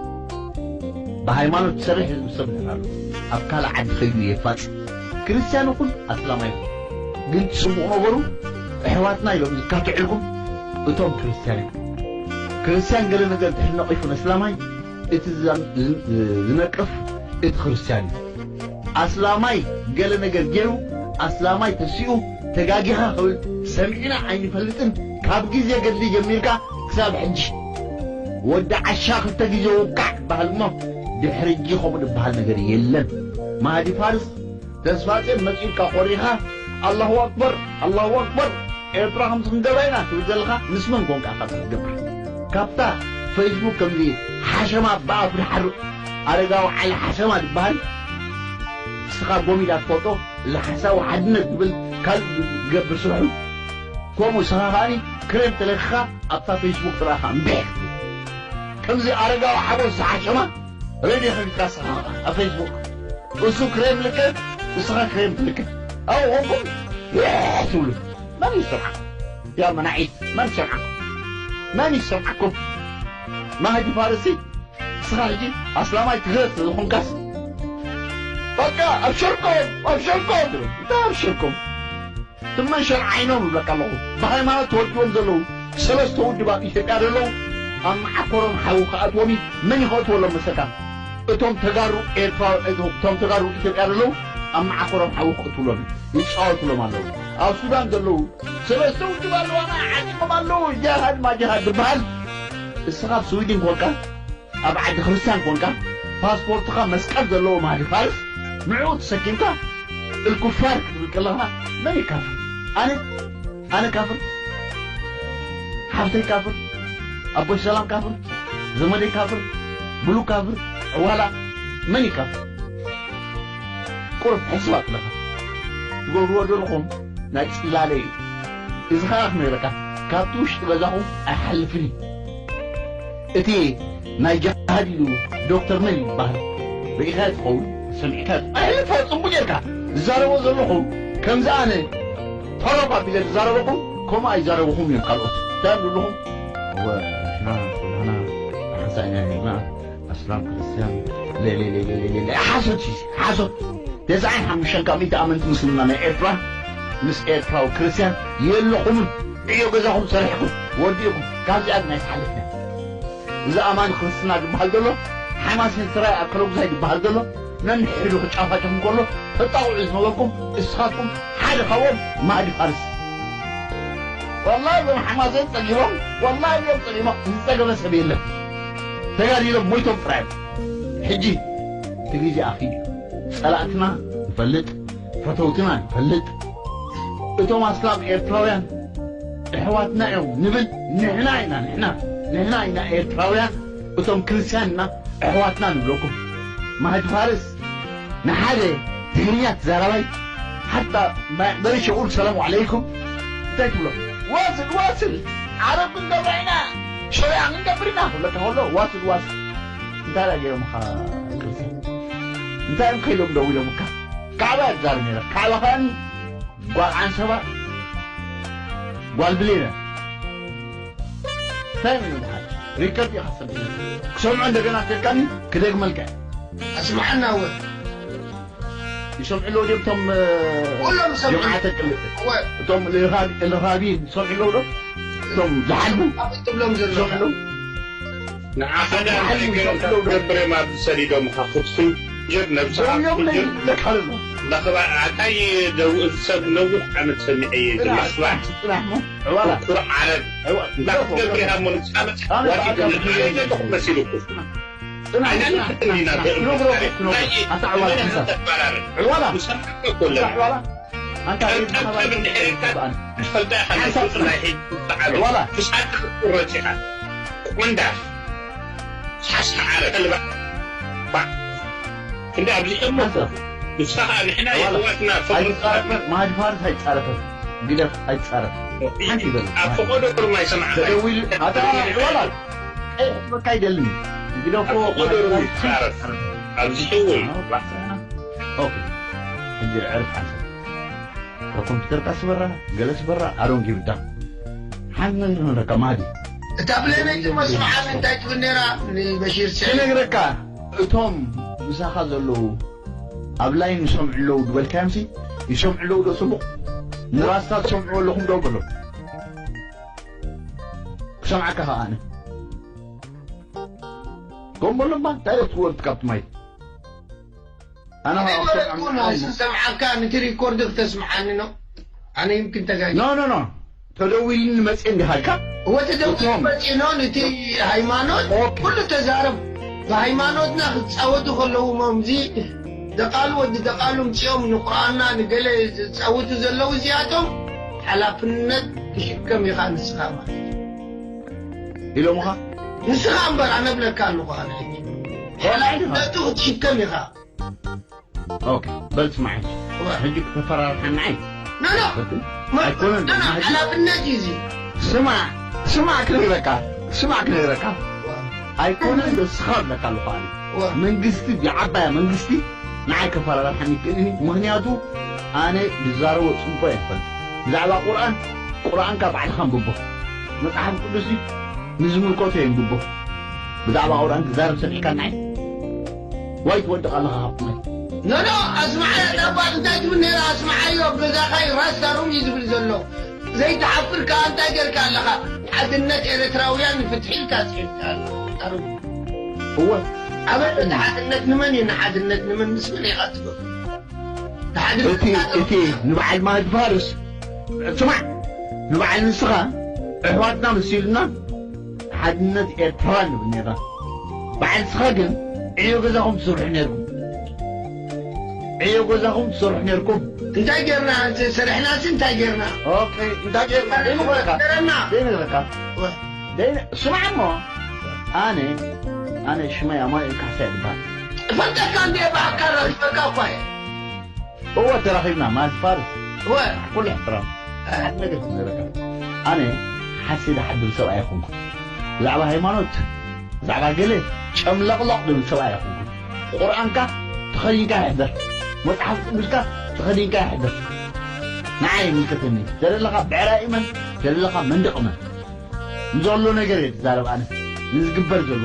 ብሃይማኖት ዝሰርሕ ህዝቢ ሰብ ይኾን ኣሎ። ኣብ ካልእ ዓዲ ከይዱ የፋጽ። ክርስትያን ይኹን ኣስላማይ ይኹን። ግን ጽቡቕ ነገሩ ኣሕዋትና ኢሎም ዝካትዕልኩም እቶም ክርስትያን እዮም። ክርስትያን ገለ ነገር ድሕር ነቒፉ ነስላማይ እቲ ዝዛም-፣ ዝ-፣ ዝነቅፍ እቲ ክርስትያን እዩ። ኣስላማይ ገለ ነገር ገይሩ፣ ኣስላማይ ተሲኡ፣ ተጋጊኻ ክብል ሰሚዕና ኣይንፈልጥን። ካብ ግዜ ገድሊ ጀሚርካ ክሳብ ሕጂ። ወዲ ዓሻ ክልተ ግዜ ውቃዕ ይበሃል እሞ፣ ድሕሪ ሕጂ ከምኡ ዝበሃል ነገር የለን። ማህዲ ፋርስ ተስፋጼን መጺኡልካ ቆሪኻ ኣላሁ ኣክበር ኣላሁ ኣክበር ኤርትራ ከምዚ ክንገብራ ኢና ትብል ዘለኻ ምስ መን ኮንካ ኢኻ እዚ ክትገብር? ካብታ ፌስቡክ ከምዚ ሓሸማ ብኣፉ ዝሓርቕ ኣረጋዊ ዓሊ ሓሸማ ዝበሃል ንስኻ ጎሚዳ ትፈልጦ እዚ ሓሳዊ ሓድነት ዝብል ካልእ ዝገብር ስርሑ ከምኡ ንስኻ ከኣ ክሬም ተለኺኻ ኣብታ ፌስቡክ ጥራኻ እምብሕ ክትብል ከምዚ ኣረጋዊ ሓጎስ ዝሓሸማ ሬድዮ ከፊትካ ንስኻ ኣብ ፌስቡክ እሱ ክሬም ልክዕ ንስኻ ክሬም ትልክዕ ኣብኡ ኮንኩም ትብሉ መን ይሰምዓኩም ያ መናዒት መን ይሰምዓኩም መን ይሰምዓኩም ማህዲ ፋርሲ ንስኻ ሕጂ ኣስላማይ ትግረ ስለዝኾንካስ በቃ ኣብሸርኮም ኣብሸርኮም ትብል እንታይ ኣብሸርኮም ትመንሸር ዓይኖም ይብለካ ኣለኹ ብሃይማኖት ተወዲቦም ዘለዉ ሰለስተ ውድባት ኢትዮጵያ ዘለዉ ኣብ መዓኮሮም ሓዊ ክኣትዎም እዩ መን ይኸእትወሎም መሰልካ እቶም ተጋሩ ኤርትራ እቶም ተጋሩ ኢትዮጵያ ዘለዉ ኣብ መዓኮሮም ሓዊ ክእትውሎም እዩ ይፃወትሎም ኣለዉ ኣብ ሱዳን ዘለዉ ሰለስተ ውድብ ኣለዋና ዓጢቆም ኣለዉ ጃሃድ ማጃሃድ ዝበሃል እስኻ ኣብ ስዊድን ኮንካ ኣብ ዓዲ ክርስትያን ኮንካ ፓስፖርትኻ መስቀል ዘለዎ ማህዲ ፋርስ ንዕኡ ተሰኪምካ እልኩፋር ክትብል ከለኻ መን ይካፍር ኣነ ኣነ ካፍር ሓፍተይ ካፍር ኣቦይ ሰላም ካፍር ዘመደይ ካፍር ብሉ ካፍር ዕዋላ መን ይካፍር ቁሩብ ሕስብ ኣለኻ ትገብርዎ ዘለኹም ናይ ጽላለ እዩ እዚ ኸዓ ክነግረካ ካብቲ ውሽጢ ገዛኹም ኣይሓልፍን እዩ እቲ ናይ ጃሃድ ኢሉ ዶክተር መን ይበሃል ርኢኻ ትኸውን ሰሚዕካ ኣይሕልፎ ጽቡቅ ጌርካ ዝዛረቦ ዘለኹ ከምዚ ኣነ ተረፍ ኣቢለ ዝዛረበኹም ከምኡ ኣይዛረበኹም እዮም ካልኦት እንታይ ኣለኹም እወ ንሕና ኩላና ሓንሳእ ኢና ነርና ኣስላም ክርስትያን ሌሌሌሌሌሌ ሓሶት እዩ ሓሶት ተስዓን ሓሙሽተን ካብ ሚእቲ ኣመንቲ ምስልምና ናይ ኤርትራ ምስ ኤርትራዊ ክርስትያን የለኹምን ዕዮ ገዛኹም ሰሪሕኩም ወዲእኩም ካብዚኣ ግን ኣይትሓልፍና እዚ ኣማኒ ክርስትና ዝበሃል ዘሎ ሓማሴን ስራይ ኣብ ከለጉዛይ ዝበሃል ዘሎ ነንሕዱ ክጫፋጨፍ እንከሎ ተጣቕዑ ዝነበርኩም እስኻትኩም ሓደ ካብኦም ማህዲ ፋርስ ወላሂ እዞም ሓማሴን ጸጊቦም ወላሂ እዮም ጸጊቦም ዝጸገበ ሰብ የለን ተጋዲሎም ሞይቶም ጥራዮም ሕጂ እቲ ግዜ ኣኺሉ እዩ ጸላእትና ንፈልጥ ፈተውትና ንፈልጥ እቶም ኣስላም ኤርትራውያን ኣሕዋትና እዮም ንብል ንሕና ኢና ንሕና ንሕና ኢና ኤርትራውያን እቶም ክርስትያን ኢና ኣሕዋትና ንብለኩም ማህዲ ፋርስ ንሓደ ትግርኛ ተዛራባይ ሓታ በሪሽ የቁል ሰላሙ ዓለይኩም እንታይ ትብሎ ዋስል ዋስል ዓረብ ክንገብራ ኢና ሸሪዓ ክንገብር ኢና ክብለካ ከሎ ዋስል ዋስል እንታይ ዳ ገይሮምኻ ክርስትያን እንታይ እዮም ከይሎም ደው ኢሎምካ ካዕባ እያ ትዛረብ ነይራ ካዕባ ከኣኒ ጓል ዓንሰባ ጓል ብሌነ እንታይ ምን ይበሃል ሪከርድ ኢኻ ሰሚዕ ክሰምዖ እንደገና ተካኒ ክደግመልካ ኣስምዓና ወ ይሰምዑ ኣለዉ ድዮም እቶም ኩሎም ይሰምዑ ጀምዓተ ቅልጥ ወ እቶም ልኻቢ ይሰምዑ ኣለዉ ዶ እቶም ዝሓልፉ ኣብ ትብሎም ዘሎ ይሰምዑ ኣለዉ ንዓኻ ዳ እንታይ ገይሮም ክትገብር እዮም ኣብዚ ሰዲዶምኻ ክትፍንጀር ነብስኻ ክትፍንጀር ለካልሎ ላኽባ ኣታይ ደው እዚ ሰብ ነዊሕ ዓመት ሰሚዐ እየ ዝብል ላኽባ ጽናሕ ሞ ዕዋላ ኩር ዓረብ እንታይ ክትገብር ኢኻ እሞ ንስኻ መጽሓፍ ዋዲኩም ንዓይ ዘለኹ መሲሉኩ ጽናሕ ኣይና ጽናሕ ንሕትን ኢና ጽናሕ ክነግሮ ክነግሮ ኣታ ዕዋላ ትንሳ ዕዋላ ምሰምዕኮ ኣለና ጽናሕ ዕዋላ ኣንታ ቀብቀብ እንድሕር ኢልካ ትፈልጣ ኢኻ ናይ ሱስ ናይ ሒድ ትበዓሉ ዋላ። ክሳድ ክትቁረጽ ኢኻ ቆንዳፍ ሓስሓ ዓረ ተልባ ባ እንደ ኣብዚ እሞ ንስኻ ኸኣ ንሕና ዋላ። የሕዋትና ኣይጻረፈ ማህዲ ፋርስ ኣይጻረፈ ግደፍ ኣይጻረፍ ሓንቲ ይበል ኣብ ፈቐዶ ቁርማ ይሰምዓኻ ተደዊሉ ኣታ ዕዋላ ቀይሕ በቃ ይደልን ግደፎ ኣብ ፈቐዶ ቁርማ ይጻረፍ ኣብዚ እውን ኦኬ ሕጂ ዕርፍ ሓንሰብ ኮምፒተር ካ ስበራ ገለ ስበራ ኣሮን ጊብዳ ሓንቲ ነገር ነረካ ማዲ እታ ብሌነይ ድማ ስምዓኒ እንታይ ትብል ነይራ ንበሺር ስዒድ ክነግረካ እቶም ምሳኻ ዘለዉ ኣብ ላይን ይሰምዑ ኣለዉ ዝበልካዮም ሲ ይሰምዑ ኣለዉ ዶ ጽቡቕ ንራስታ ትሰምዑ ኣለኹም ዶ በሎ ክሰምዓካ ኸዓ ኣነ ከምኡ በሎ እምባ እንታይ ዶ ትወርድ ካብቲ ማይ ኣነ ኸዓ ይሰምዓካ ንቲ ሪኮርድ ክተስምዓኒ ነው ኣነ ይምክን ተጋጊ no no no ተደዊልኒ መፅእ እንዲኻ ኢልካ ወተደው እቶም- መፂኖ ንቲ ሃይማኖት ኦኬ። ኩሉ ተዛረብ ብሃይማኖትና ክፃወቱ ከለዉ ሞምዚ ደቓሉ ወዲ ደቓሉ ምጽኦም ንቁርኣንና ንገለ ዝጻወቱ ዘለዉ እዚኣቶም ሓላፍነት ክሽከም ኢኻ ንስኻ ማለት እዩ። ኢሎምኻ? ንስኻ እምበር ኣነ እብለካ ኣለኹ ኣነ ሕጂ። ሓላፍነቱ ክትሽከም ኢኻ። ኦኬ፣ በል ስማዕ ሕጂ። ሕጂ ክተፈራርሓና ኣይ ኖ ኖ ኣይኮነን። ኖ ኖ ሓላፍነት እዩ እዚ። ስማዕ፣ ስማዕ ክነግረካ፣ ስማዕ ክነግረካ። ኣይኮነን ዶ ስኻ ኣለካ ኣለኳ ኣነ። መንግስቲ፣ ብዓባያ መንግስቲ ንዓይ ከፈራርሓኒ ይክእል እዩ። ምኽንያቱ ኣነ ዝዛረቦ ጽቡቕ ኣይፈልጥ። ብዛዕባ ቁርኣን፣ ቁርኣንካ ባዕልኻ ኣንብቦ። መጽሓፍ ቅዱስ እዩ ንዝምልከቶ የንብቦ። ብዛዕባ ቁርኣን ክዛረብ ሰሚዕካ ንዓይ ዋይ ትወድቕ ኣለኻ ካብቲ ማይ። ኖ ኖ ኣስማዓያ ዳባ እንታይ ትብል ነይራ ኣስማዓዮ ኣብ ገዛኻ እዩ ራስታ ሩም እዩ ዝብል ዘሎ ዘይትሓፍር ከኣ እንታይ ጌርካ ኣለኻ ሓድነት ኤርትራውያን ንፍትሒ ኢልካ ጽሒፍካ ኣለኻ ሩም እወ ኣበ እቲ ሓድነት ንመን እዩ ንሓድነት ንመን ምስ መን ኢኻ ትገብር እቲ እቲ ንበዓል ማህዲ ፋርስ ስማዕ ንበዓል ንስኻ ኣሕዋትና መሲሉና ሓድነት ኤርትራ ንብል ነርና። በዓል ንስኻ ግን ዕዮ ገዛኹም ትሰርሑ ነርኩም። ዕዮ ገዛኹም ትሰርሑ ነርኩም። እንታይ ጌርና ሰሪሕናሲ እንታይ ጌርና ኦኬ እንታይ ጌርና ደይንበለካ ገረና ደይንበለካ ደይን ስማዕ እሞ ኣነ ኣነ ሽመይ ኣማኑኤል ካሕሳ ይበሃል። እፈልጠካ እንዴ ብኣካል ረኺበካ እኳ እየ እወ ተራኺብና ማለት ፋርስ እወ ኩሉ እሕትራም ሓደ ነገር ክነግረካ ኣነ ሓሲድ ሓድር ሰብኣይ ኣይኮንኩ ብዛዕባ ሃይማኖት ብዛዕባ ገለ ጨምለቕለቕ ዝብል ሰብኣይ ኣይኮንኩ ቁርኣንካ ተኸዲንካ ይሕደር መፅሓፍ ቅዱስካ ተኸዲንካ ይሕደር ንዓይ ይምልከተኒ ዘለለኻ ብዕራይ እመን ዘለለኻ መንደቕ እመን ንዘሎ ነገር እየ ዝዛረብ ኣነ ንዝግበር ዘሎ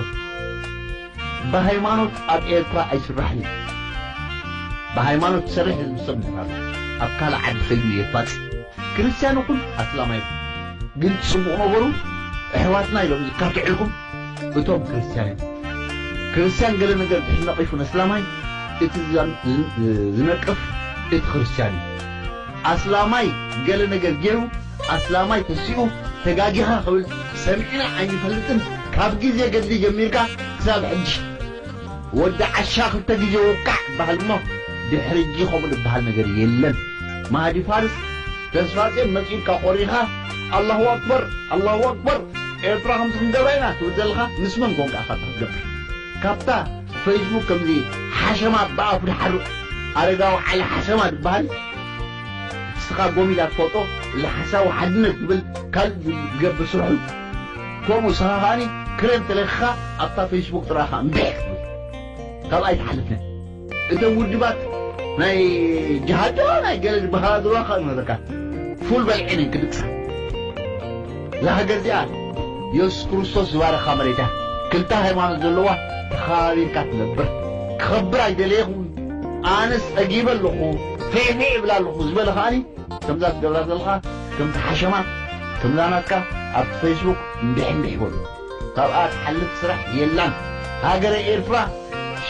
ብሃይማኖት ኣብ ኤርትራ ኣይስራሕን እዩ። ብሃይማኖት ትሰርሕ ህዝቢ ሰብ ምሕራር ኣብ ካልእ ዓዲ ከይዱ የፋጽ። ክርስትያን ይኹን ኣስላማይ ይኹን ግን ጽቡቕ ነገሩ ኣሕዋትና ኢሎም ዝካትዑልኩም እቶም ክርስትያን እዮም። ክርስትያን ገለ ነገር ድሕር ነቒፉ ነስላማይ እቲ ዝነቅፍ እቲ ክርስትያን እዩ። ኣስላማይ ገለ ነገር ገይሩ ኣስላማይ ተሲኡ ተጋጊኻ ክብል ሰሚዕና ኣይንፈልጥን ካብ ግዜ ገድሊ ጀሚርካ ክሳብ ሕጂ ወዲ ዓሻ ክልተ ግዜ ውቃዕ ይበሃል እሞ ድሕሪ ሕጂ ከምኡ ዝበሃል ነገር የለን ማሃዲ ፋርስ ተስፋጼን መጺኡልካ ቆሪኻ ኣላሁ ኣክበር ኣላሁ ኣክበር ኤርትራ ከምዚ ክንገብራ ኢና ትብል ዘለኻ ምስ መን ኮንካ ኢኻ ክትገብር ካብታ ፈይስቡክ ከምዚ ሓሸማ ብኣፉ ድሓርቕ ኣረጋዊ ዓሊ ሓሸማ ዝበሃል ንስኻ ጎሚዳ ትፈልጦ እዚ ሓሳዊ ሓድነት ዝብል ካልእ ዝገብር ስርሑ ከምኡ ንስኻ ከኣኒ ክሬም ተለኺኻ ኣብታ ፌስቡክ ጥራኻ እምብሕ ክትብል ካብ ኣይትሓልፍን እተን ውድባት ናይ ጅሃድ ዶ ናይ ገለ ዝበሃላ ዘለዋ ካብ ይመረካ ፉል በልዒን ክድቅሳ እዛ ሃገር እዚኣ የሱስ ክርስቶስ ዝባረኻ መሬት እያ ክልተ ሃይማኖት ዘለዋ ተኸባቢርካ ትነብር ክኸብር ኣይደለየኹን ኣነስ ጸጊበ ኣለኹ ፌፌ እብላ ኣለኹ ዝበለ ከኣኒ ከምዛ ትገብራ ዘለኻ ከምቲ ሓሸማ ከምዛ ናትካ ኣብ ፌስቡክ እንዲሕ እንዲሕ ይበሉ ካብኣ ትሓልፍ ስራሕ የላን ሃገረ ኤርትራ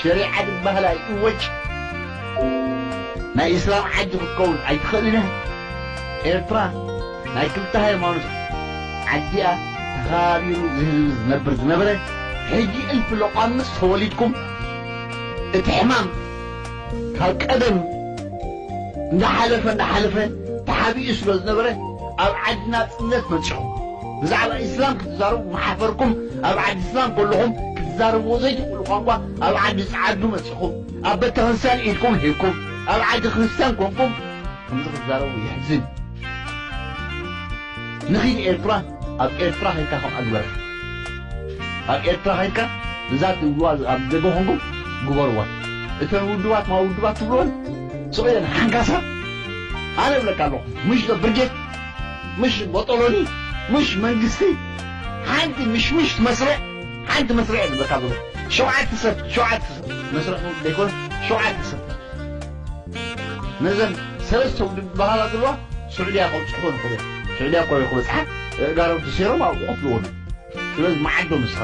ሸሪዓ ዝበሃል ኣይእወጅ ናይ እስላም ዓዲ ክትከውን ኣይትኽእልን እያ ኤርትራ ናይ ክልተ ሃይማኖት ዓዲኣ ተኸባቢሩ ዝህዝቢ ዝነብር ዝነበረ ሕጂ እልፊ ለቋምጽ ተወሊድኩም እቲ ሕማም ካብ ቀደም እንዳሓለፈ እንዳሓለፈ ተሓቢኡ ስለ ዝነበረ ኣብ ዓዲ ናጽነት መጺኹም ብዛዕባ ኢስላም ክትዛረቡ ምሓፈርኩም ኣብ ዓዲ እስላም ከለኹም ክትዛረብዎ ዘይትኽእሉ ቋንቋ ኣብ ዓዲ ጸዓዱ መጺኹም ኣብ ቤተክርስትያን ኢድኩም ሂብኩም ኣብ ዓዲ ክርስትያን ኮንኩም ከምዚ ክትዛረቡ የሕዝን ንኺድ ኤርትራ ኣብ ኤርትራ ኸይድካ ከምኣ ግበራ ኣብ ኤርትራ ኸይድካ እዛ ትብልዋ ኣብ ደገ ኾንኩም ግበርዋ እተን ውድባት ማ ውድባት ትብልወን ስቕ ኢለን ሓንካሳ ኣነ እብለካ ኣለኹ ምሽ ዶ ብርጌድ ምሽ ቦጦሎኒ ምሽ መንግስቲ ሓንቲ ምሽምሽ ትመስርዕ ሓንቲ መስርዕ እየ ዝብለካ ዘለኹ ሸውዓተ ሰብ ሸውዓተ ሰብ መስርዕ ዘይኮነ ሸውዓተ ሰብ ነዘን ሰለስተ ውድብ ዝበሃላ ዘለዋ ስዑድያ ከብፅሕወን ይኽእሉ እዮም። ስዑድያ እኮ ክበፅሓ ኣእጋሮም ተሰይሮም ኣብኡ ክቐትልወን እዮም። ስለዚ መዓዶ ንስኻ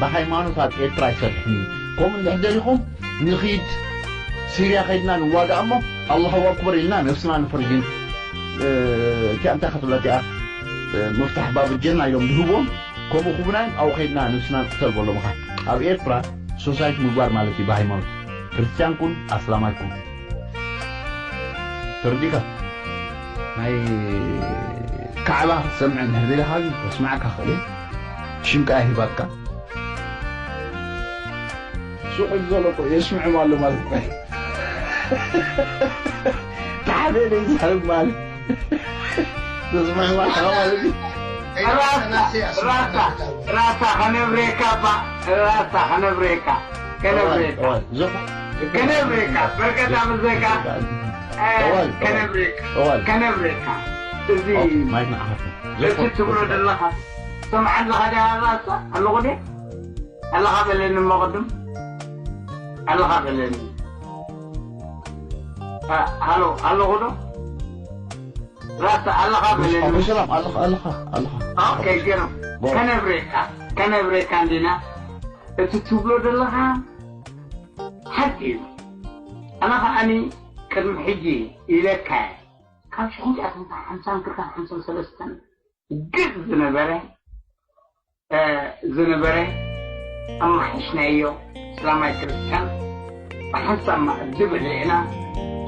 ብሃይማኖት ኣብ ኤርትራ ኣይሰርሕን እዩ። ከምኡ እንድሕር ደሊኹም ንኺድ ሲርያ ከይድና ንዋጋእ እሞ ኣላሁ ኣክበር ኢልና ነብስና ንፈርጅን እቲኣ እንታይ ክትብላ እቲኣ ምፍታሕ ባብ ጀና ኢሎም ዝህብዎም ከምኡ ክቡና እዮም ኣብኡ ከይድና ነብስና ንቅተል በሎም ኢኻ ኣብ ኤርትራ ሶሳይቲ ምግባር ማለት እዩ ብሃይማኖት ክርስትያን ኩን ኣስላማይ ኩን። ተረዲእካ? ናይ ካዕባ ክትሰምዕ እንድሕር ደሊኻ ግን ከስምዓካ ክእል እየ። ሽምካ እየ ሂባትካ። ሱቕ ኢሉ ዘሎ እኮ የስምዕም ኣሎ ማለት እኮ እዩ። ተሓበለ ይዛረብ ማለት። ዘስምዕም ኣለኻ ማለት እዩ። ራሳ፣ ራሳ፣ ራሳ ከነብሬካ ባ፣ ራሳ ከነብሬካ፣ ከነብሬካ። እዋይ፣ እዋይ፣ ዘኹ-፣ ከነብሬካ፣ በርከታ ብዘካ፣ እ፣ እዋይ፣ እዋይ፣ ከነብሬካ፣ እዋይ። ከነብሬካ። እዚ፣ ኦ፣ ማይክ ንዓኻ። እዚ ዘኹ-፣ ትብሎ ዘለኻ፣ ሰምዓ ኣለኻ ድያ ራሳ? ኣለኹ ድየ? ኣለኻ በለኒ እሞ ቅድም። ኣለኻ በለኒ። እ፣ ሃሎ፣ ኣለኹ ዶ? ራሳ ኣለኻ በለኒ። ኣቦይ ሰላም፣ ኣለኻ፣ ኣለኻ፣ ኣለኻ። ኦኬ፣ ገርም። ቦ። ከነብሬካ፣ ከነብሬካ እንዲና። እቲ ትብሎ ዘለኻ ሓቂ እዩ። ኣነ ኸኣኒ ቅድሚ ሕጂ ኢለካ እየ። ካብ ሽሕን ትሽዓተ ሓምሳን ክልተን ሓምሳን ሰለስተን ግድ ዝነበረ፣ እ፣ ዝነበረ ኣማሓይሽናዮ፣ እስላማይ ክርስትያን ብሓንሳብ መኣዲ በሊዕና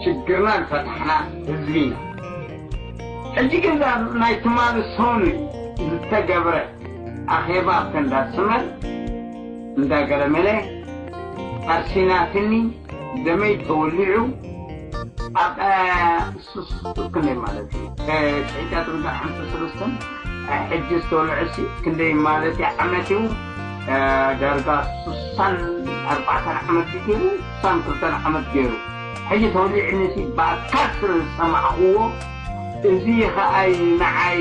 ሽግርና ዝፈታሕና ህዝቢ ኢና። ሕጂ ግን እዛ ናይ ትማሊ ሰኑይ ዝተገብረ ኣኼባ ኣብቲ እንዳ ስመር፣ እንዳ ገለመለ፣ ኣርሲናትኒ፣ ደመይ ተወሊዑ፣ ኣብ፣ እ፣ ሱስ ክንደይ ማለት እዩ? እ፣ ትሽዓተ ሓምሳ ሰለስተን፣ እ፣ ሕጂ ዝተወልዐ ሲ ክንደይ ማለት እዩ? ዓመት እዩ? እ፣ ዳርጋ ስሳን ኣርባዕተን ዓመት እዩ ገይሩ፣ ስሳን ክልተን ዓመት ገይሩ። ሕጂ ተወሊዕኒ ሲ ብኣካል ስለ ዝሰማዕኽዎ፣ እዚ ኸኣይ ንዓይ፣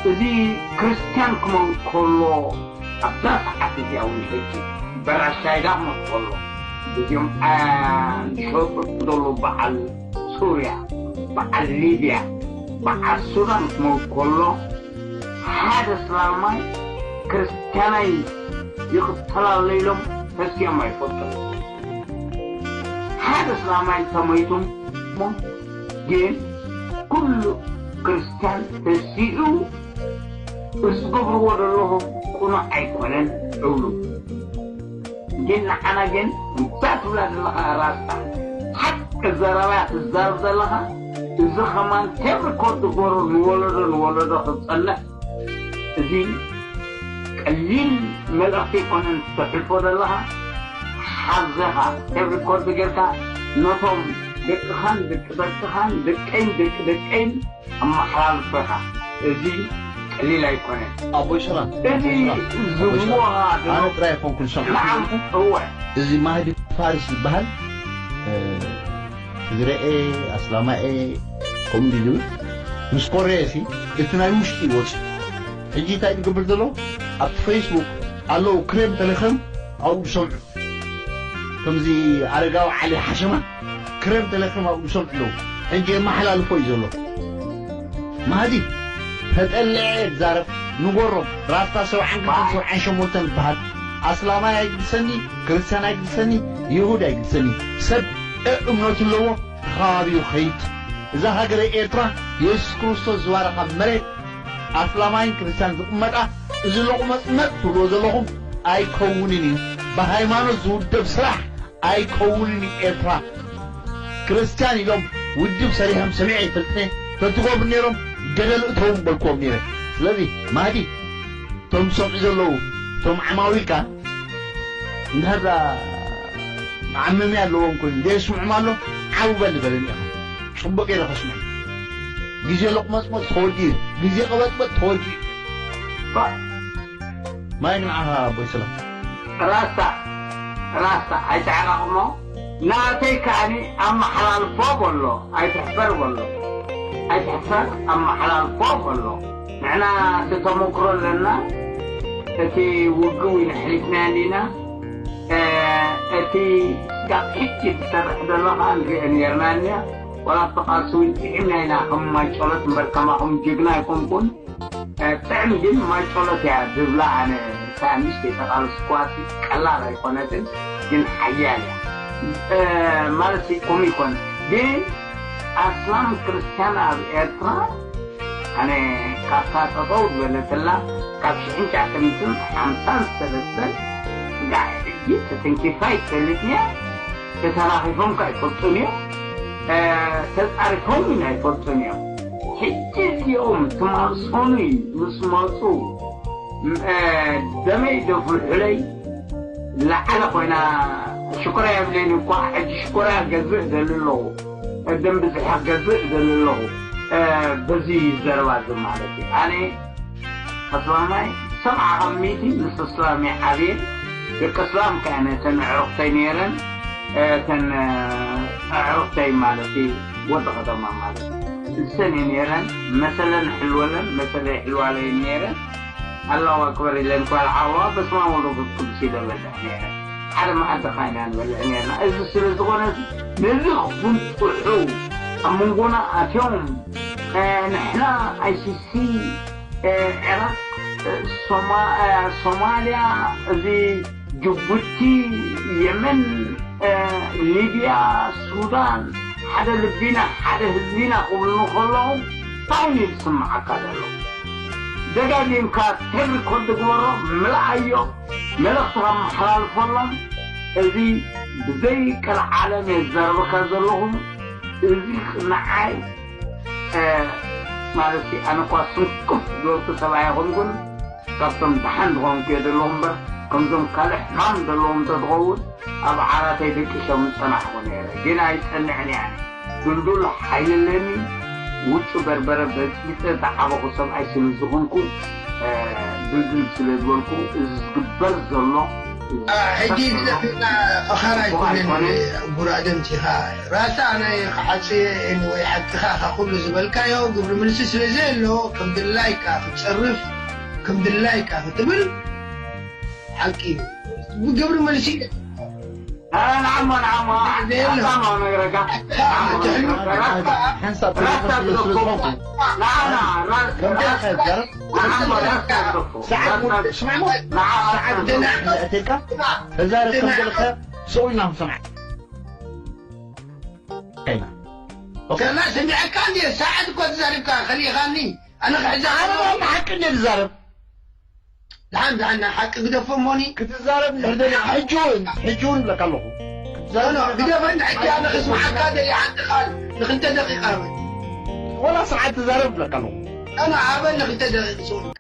እዚ ክርስትያን ክመውት ከሎ፣ ኣብዛ ሰዓት እዚኣ እውን ሕጂ በራሻይዳ ክመጽእ ከሎ፣ እዚኦም፣ አ፣ ዝሸጡ ዘለዉ በዓል ሱርያ፣ በዓል ሊብያ፣ በዓል ሱዳን ክመውት ከሎ፣ ሓደ እስላማይ ክርስትያናይ ይቕተል ኣሎ ኢሎም ተሲኦም ኣይፈልጡን። ሓደ እስላማይ እንተሞይቱ እሞ ግን ኩሉ ክርስትያን ተሲኡ፣ እዚ ዝገብርዎ ዘለኹም ቅኑዕ ኣይኮነን እብሉ። ግን ንዓና ግን እዛ ትብላ ዘለኻ ራስታ ሓቂ ዘረባ ትዛረብ ዘለኻ፣ እዚ ከማን ቴፕ ሪኮርድ ግበሮ፣ ንወለዶ ንወለዶ ክጸንሕ። እዚ ቀሊል መልእኽቲ ኣይኮነን ተሕልፎ ዘለኻ። ሓዘኻ ቴፕ ሪኮርድ ጌርካ ነቶም ደቅኻን ደቂ ደቅኻን ደቀይን ደቂ ደቀይን ኣመሓላልፈኻ። እዚ ቀሊል ኣይኮነን። ኣቦይ ሰላም፣ እዚ ኣቦይ ሰላም፣ ኣቦይ ሰላም። ዝብሉኻ ኣነ ጥራይ ኣይኮንኩን ዝሰምዖ። ንዓም፣ እወ። እዚ ማህዲ ፋርስ ዝበሃል፣ እ፣ ትግረኤ፣ ኣስላማኤ፣ ከምኡ እንዲ ዝብል፣ ምስ ኮረየ ሲ፣ እቲ ናይ ውሽጢ ይወጽእ። ሕጂ እንታይ ዝገብር ዘሎ? ኣብቲ ፌስቡክ ኣለዉ፣ ክሬም ተለኸም ኣብኡ ዝሰምዑ። ከምዚ ኣረጋዊ ዓሊ ሓሸማ ክረም ተለኽም ኣብኡ ዝሰምዑ ኣለዉ። ሕጂ የመሓላልፎ እዩ ዘሎ። ማህዲ ተጠልዐ ዝዛረብ ንጎሮም ራስታ ሰብዓን ክልተን ሰብዓን ሸሞንተን ይበሃል። ኣስላማይ ኣይግድሰኒ፣ ክርስትያን ኣይግድሰኒ፣ ይሁድ ኣይግድሰኒ። ሰብ እምነቱ ኣለዎ፣ ተኸባቢሩ ኸይድ። እዛ ሃገረ ኤርትራ የሱስ ክርስቶስ ዝባረኻ መሬት ኣስላማይን ክርስትያን ዝቕመጣ፣ እዚ ሎቕመጽመጥ ትብልዎ ዘለኹም ኣይከውንን እዩ። ብሃይማኖት ዝውደብ ስራሕ ኣይከውንን እዩ። ኤርትራ ክርስትያን ኢሎም ውድብ ሰሪሖም ሰሚዐ ይፈልጥነ። ተትገብሩ ነይሮም ገደል እተዎም በልክዎም ነይረ። ስለዚ ማህዲ፣ እቶም ዝሰምዑ ዘለዉ፣ እቶም ዓማዊልካ፣ እንድሕር ደኣ መዓመምያ ኣለዎም ኮይኑ፣ ዘይስምዖም ኣሎ፣ ዓው በል በለኒ ኢኻ። ጽቡቕ ኢለ ከስምዕ። ግዜ ሎቕመጽመጽ ተወዲኡ፣ ግዜ ቀበጥበጥ ተወዲኡ። ባ-፣ ማይክ ንዓኻ ኣቦይ ሰላም። ራስታ፣ ራስታ፣ ኣይትዓራቕ እሞ፣ ናተይ ከኣኒ ኣመሓላልፎ በሎ፣ ኣይትሕፈር በሎ። ኣይትሕፈር፣ ኣመሓላልፎ በሎ። ንሕና እቲ ተመክሮ ኣለና፣ እቲ ውግእ እውን ኣሕሊፍናዮ እንዲና፣ እ፣ እቲ ስጋብ ሕጂ ትሰርሕ ዘሎ ኸኣ ንሪኦ ነይርና እኒኣ። ዋላ ኣብቲ ቃልሲ እውን ጥዒምና ኢና፣ ከም ማይ ጨሎት እምበር ከማኹም ጅግና ኣይኮንኩን። እ፣ ጥዕም ግን ማይ ጨሎት እያ ዝብላ ኣነ። እታ ንእሽተይ ተቃልስኳሲ ቀላል ኣይኮነትን፣ ግን ሓያል እያ። እ፣ ማለት ሲ ከምኡ ይኮን። ግን ኣስላም ክርስትያን ኣብ ኤርትራ፣ ኣነ ካብታ ጠጠው ዝበለትላ፣ ካብ ሽሕን ትሽዓተ ሚእትን ሓምሳን ሰለስተን ስጋዕ ሕጂ ተተንኪፋ ይፈልጥ እያ። ተተራኺፎም ከ ኣይፈልጡን እዮም። ተጻሪፎም እውን ኣይፈልጡን እዮም። ሕጂ እዚኦም ትማል ሰኑይ ምስ መጹ ደመይ ደፍልሑለይ ላዕለ ኮይና ሽኮራ የብለይን እኳ ሕጂ ሽኮራ ገዝእ ደሊ ኣለኹ። ደም ብዝሕ ገዝእ ደሊ ኣለኹ። በዚ ዘረባ እዚ ማለት እዩ ኣነ ኣስላማይ ሰብዓ ካብ ሚእቲ ምስ እስላም እየ ዓብየ። ደቂ እስላም ከኣ ነተን ኣዕሩኽተይ ነይረን። እተን ኣዕሩኽተይ ማለት እዩ ወዲ ከተማ ማለት እዩ። እሰን እየ ነይረን። መሰለን ሕልወለን መሰለ ይሕልዋለይ ነይረን። ኣላሁ ኣክበር ኢለን ኳልዓዋ በስመ ኣብ ወወልድ ወመንፈስ ቅዱስ ኢለ በልዕ ነይረ። ሓደ መኣዲ ኻይና ንበልዕ ነርና። እዚ ስለ ዝኾነ ነዚ ክጉንጥሑ ኣብ መንጎና ኣትዮም ንሕና ኣይሲሲ፣ ዒራቅ፣ ሶማልያ፣ እዚ ጅቡቲ፣ የመን፣ ሊብያ፣ ሱዳን ሓደ ልቢና ሓደ ህዝቢና ክብሉ ከለዉ እንታይ እዩ ዝስምዓካ ዘሎ? ደጋጊምካ ቴፕ ሪኮርድ ግበሮ፣ ምልኣዮ፣ መልእኽትኻ ኣመሓላልፈሎም። እዚ ብዘይ ቀልዓለም እየ ዝዛረበካ ዘለኹ። እዚ ንዓይ ማለት ኣነ እኳ ስንኩፍ ዝበልኩ ሰብኣይ ኣይኮንኩን። ካብቶም ደሓን ዝኾንኩ እየ ዘለኹ እምበር ከምዞም ካልእ ሕማም ዘለዎም እንተትኸውን ኣብ ዓራተይ ደቂሰ ምጸናሕኩ ነይረ። ግን ኣይጸንዕን እየ ኣነ። ድልዱል ሓይሊ ኣለኒ። ውጩ በርበረ በጽቢጸ ዝዓበኹ ሰብኣይ ስለ ዝኾንኩ፣ ድልድል ስለ ዝበልኩ እዚ ዝግበር ዘሎ ሕጂ ዝለፍና ኣኻራ ኣይኮነን። ቡራ ደምቲኻ ራሳ ናይ ክሓጽየ ወይ ሓቅኻ ካብ ኩሉ ዝበልካዮ ግብሪ ምልሲ ስለ ዘየሎ ከም ድላይካ ክትጸርፍ ከም ድላይካ ክትብል ሓቂ እዩ። ብግብሪ መልሲ ንዓሞ ንዓሞ ንዓሞ ነግረካ ሓንሳብ ተለፈስ ስለ ዝኾንኩ ከምዚኣ ኢኻ ዝዛረብ ከምዚኣ ኢኻ ዝዛረብ ሰዓት ሙሉ ስማዕሞ ሰዓት ሙሉ ኣእትየልካ ተዛረብ ከም ዘለካ ስቕ ኢልና ክንሰምዓ ኢና። ከላ ሰሚዐካ እንዲ ሰዓት እኮ ተዛሪብካ ከሊእኻኒ ኣነ ክሕዛ ኣነ ሓቂ እንደ ዝዛረብ ደሓን ደሓን ናይ ሓቂ ግደፎ እሞኒ ክትዛረብ እንድሕር ደሊኻ ሕጂ እውን ሕጂ እውን እብለካ ኣለኹ። ክትዛረብ ኖ፣ ኖ፣ ግደፈኒ ሕጂ ኣነ ክስምዓካ ደልየ ሓንቲ ቃል ንክልተ ደቂቃ ሃበኒ። ወላ ሰዓት ትዛረብ እብለካ ኣለኹ። ኖ፣ ኖ፣ ሃበኒ ክልተ ደቂቅ ስውር።